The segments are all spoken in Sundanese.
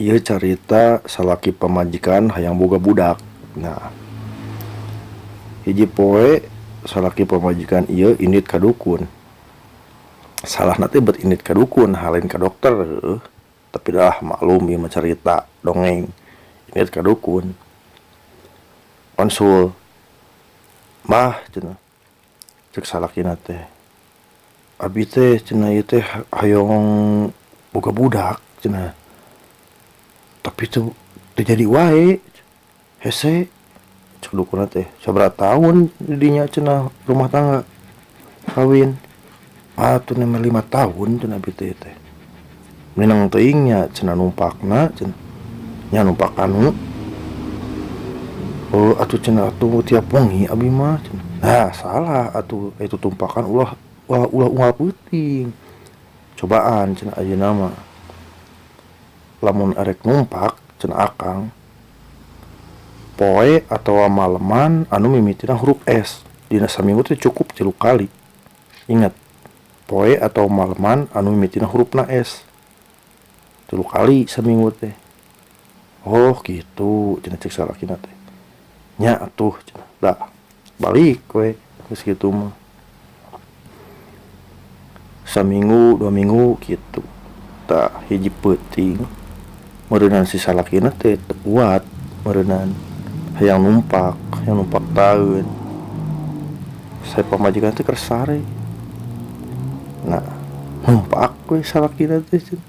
Ieu carita salaki pamajikan hayang boga budak. Nah, hiji poe salaki pamajikan ieu indit ka dukun. Salahna teh bet indit ka dukun lain ka dokter heueuh. Tapi dah maklum ieu mah carita dongeng. Indit ka dukun. Konsul. "Mah," cenah, cek salakina teh. "Abi teh," cenah, "ieu teh hoyong boga budak," cenah. "Tapi teu teu jadi wae, hese." Cek dukunna teh, "Sabaraha taun didinya," cenah, "rumah tangga kawin?" "Atuh nembe 5 tahun," cenah, "abi teh teh. Mineng teuing nya," cenah, "numpakna," cenah. Nya numpak anu. "Oh, atuh," cenah, "atuh tiap wengi abi mah," cenah. Nah, salah atuh itu tumpakan, ulah ulah ulah unggal peuting. "Cobaan," cenah, "ayeuna mah. Lamun arek numpak," cenah, "akang poe atawa maleman anu mimitina huruf S. Dina saminggu teh cukup 3 kali. Ingat, poe atau maleman anu mimitina hurufna S. 3 kali saminggu teh." "Oh gitu," cenah cek salakina teh. "Nya atuh," cenah. Dah, balik we geus kitu mah. Saminggu, 2 minggu kitu. Tah, hiji peuting meureunan si salakina teh teu kuat meureunan hayang numpak, hayang numpak taeun. Saya pamajikan teh keur sare. Nah, numpak we salakina teh cenah.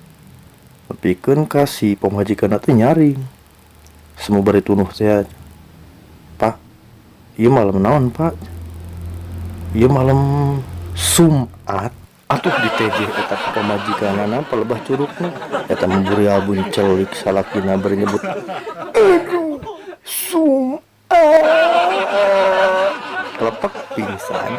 Nepikeun ka si pamajikanna teh nyaring. Semu bari tunuh teh, "Pak, ieu malem naon, Pak?" "Ieu malem Sumat." Atuh ditejeh eta ku pamajikanana palebah curugna. Eta mah burial buncelik salakina bari nyebut, "Aduh, Sumat." Kelepak pingsan.